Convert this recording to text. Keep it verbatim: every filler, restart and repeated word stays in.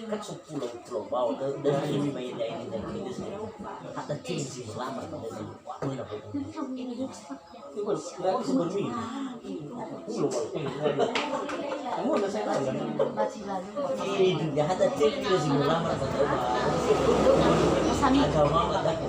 Kan so pulau-pulau bawah, dan, dan ini main, ya, ini, dan ini sih. Hatta cili sih lama, dan ini. Pulau bawah. Ini juga hatta cili sih lama, dan ini. Agama, dan.